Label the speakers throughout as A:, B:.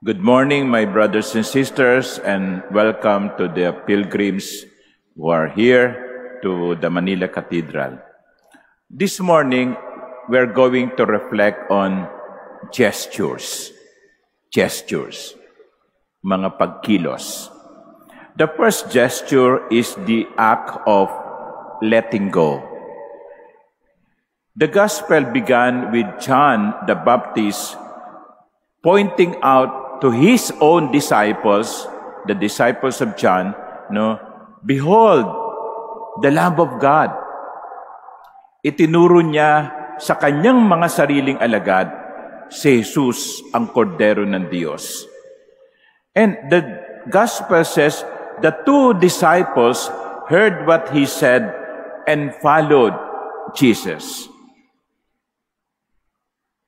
A: Good morning, my brothers and sisters, and welcome to the pilgrims who are here to the Manila Cathedral. This morning, we're going to reflect on gestures. Gestures. Mga pagkilos. The first gesture is the act of letting go. The gospel began with John the Baptist pointing out to his own disciples, the disciples of John, no, "Behold, the Lamb of God." Itinuro niya sa kanyang mga sariling alagad si Jesus, ang Kordero ng Diyos. And the gospel says the two disciples heard what he said and followed Jesus.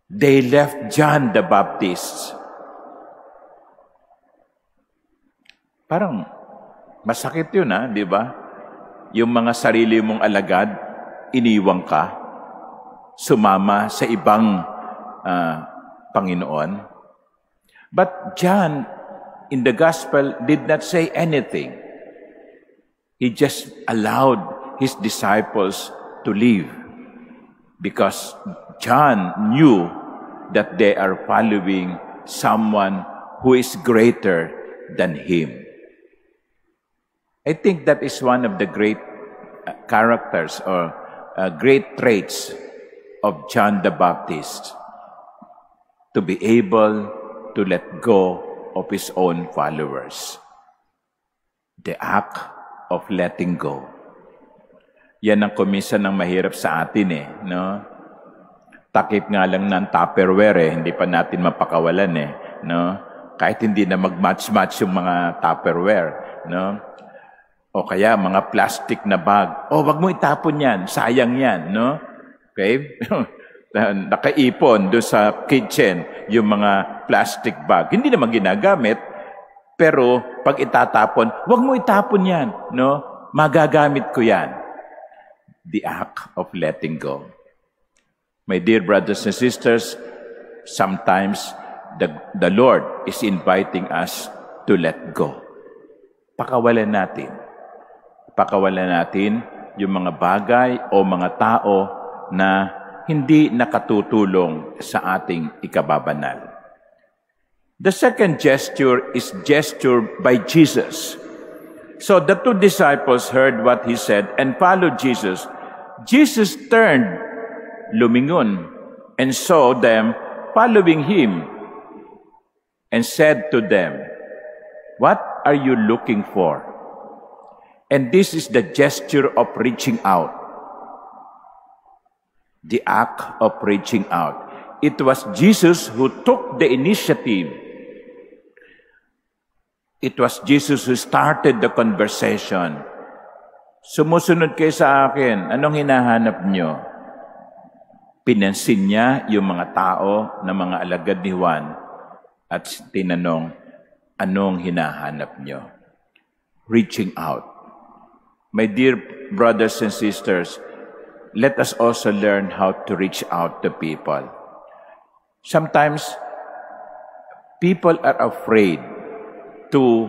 A: They left John the Baptist. Parang masakit yun, ha, di ba? Yung mga sarili mong alagad, iniwang ka, sumama sa ibang Panginoon. But John, in the gospel, did not say anything. He just allowed his disciples to leave because John knew that they are following someone who is greater than him. I think that is one of the great characters or great traits of John the Baptist, to be able to let go of his own followers. The act of letting go. Yan ang kuminsan ng mahirap sa atin eh, no? Takip nga lang ng Tupperware eh, hindi pa natin mapakawalan eh, no? Kahit hindi na mag-match-match yung mga Tupperware, no? O kaya mga plastic na bag. "Oh, wag mo itapon yan, sayang yan," no? Okay? Nakaipon doon sa kitchen yung mga plastic bag. Hindi naman ginagamit, pero pag itatapon, "Wag mo itapon yan," no? "Magagamit ko yan." The act of letting go. My dear brothers and sisters, sometimes the Lord is inviting us to let go. Pakawalan natin. Pakawalan natin yung mga bagay o mga tao na hindi nakatutulong sa ating ikababanal. The second gesture is gesture by Jesus. So the two disciples heard what he said and followed Jesus. Jesus turned, lumingon, and saw them following him and said to them, "What are you looking for?" And this is the gesture of reaching out. The act of reaching out. It was Jesus who took the initiative. It was Jesus who started the conversation. "Sumusunod kayo sa akin. Anong hinahanap nyo?" Pinansin niya yung mga tao na mga alagad ni Juan at tinanong, "Anong hinahanap nyo?" Reaching out. My dear brothers and sisters, let us also learn how to reach out to people. Sometimes, people are afraid to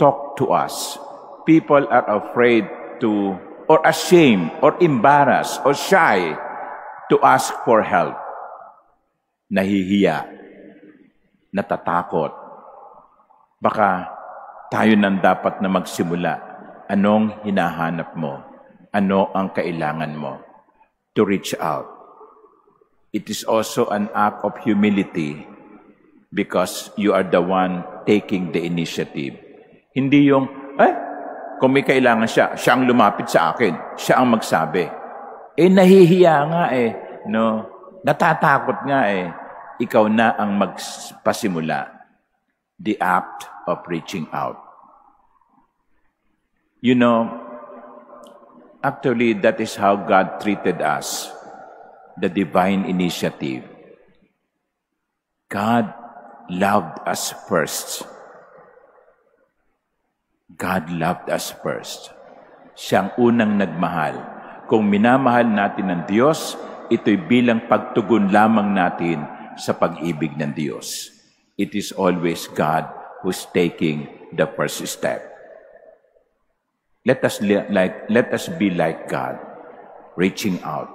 A: talk to us. People are afraid to, or ashamed, or embarrassed, or shy to ask for help. Nahihiya, natatakot. Baka tayo nang dapat na magsimula. "Anong hinahanap mo? Ano ang kailangan mo?" To reach out. It is also an act of humility because you are the one taking the initiative. Hindi yung, "Eh, kung may kailangan siya, siya ang lumapit sa akin, siya ang magsabi." Eh, nahihiya nga eh, no? Natatakot nga eh. Ikaw na ang magpasimula. The act of reaching out. Actually, that is how God treated us. The divine initiative. God loved us first. God loved us first. Siyang unang nagmahal. Kung minamahal natin ang Diyos, ito'y bilang pagtugon lamang natin sa pag-ibig ng Diyos. It is always God who's taking the first step. Let us be like God, reaching out.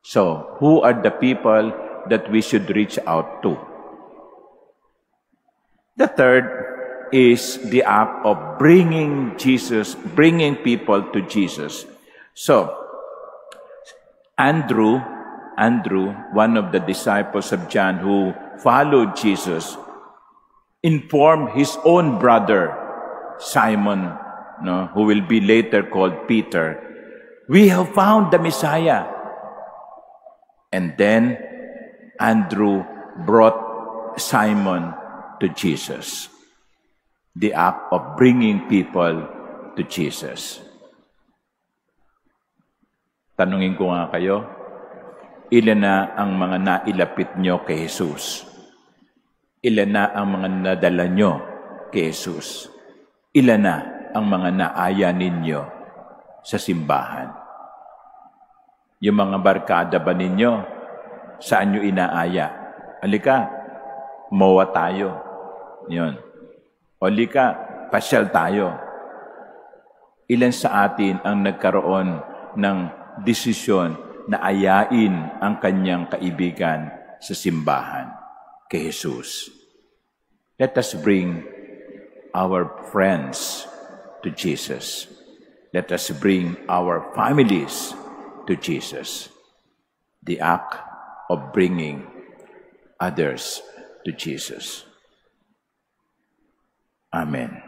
A: So, who are the people that we should reach out to? The third is the act of bringing people to Jesus. So, Andrew, one of the disciples of John who followed Jesus, informed his own brother, Simon, no, who will be later called Peter, "We have found the Messiah." And then Andrew brought Simon to Jesus. The act of bringing people to Jesus. Tanungin ko nga kayo, ilan na ang mga nailapit nyo kay Jesus? Ilan na ang mga nadala nyo kay Jesus? Ilan na ang mga naaya ninyo sa simbahan? Yung mga barkada ba ninyo, saan nyo inaaya? "Alika, MOA tayo." Yun. "O alika, pasyal tayo." Ilan sa atin ang nagkaroon ng desisyon na ayain ang kanyang kaibigan sa simbahan kay Jesus? Let us bring our friends to Jesus. Let us bring our families to Jesus. The act of bringing others to Jesus. Amen.